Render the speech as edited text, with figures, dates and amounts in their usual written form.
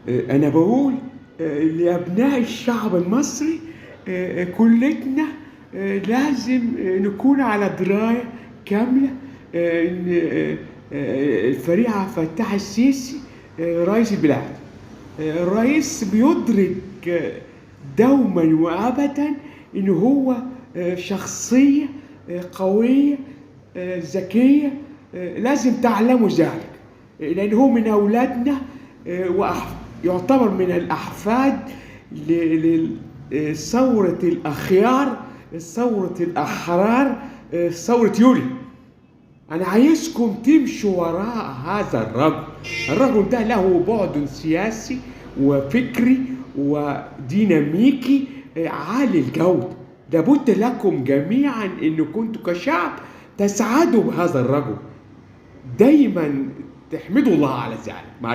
أنا بقول لأبناء الشعب المصري، كلتنا لازم نكون على دراية كاملة إن الفريق عبد الفتاح السيسي رئيس البلاد. الرئيس بيدرك دوما وأبدا إن هو شخصية قوية ذكية. لازم تعلموا ذلك، لأن هو من أولادنا، يعتبر من الأحفاد لثورة الأخيار، ثورة الأحرار، ثورة يوليو. أنا عايزكم تمشوا وراء هذا الرجل. الرجل ده له بعد سياسي وفكري وديناميكي عالي الجودة. لابد لكم جميعا إن كنتوا كشعب تسعدوا بهذا الرجل، دايما تحمدوا الله على ذلك.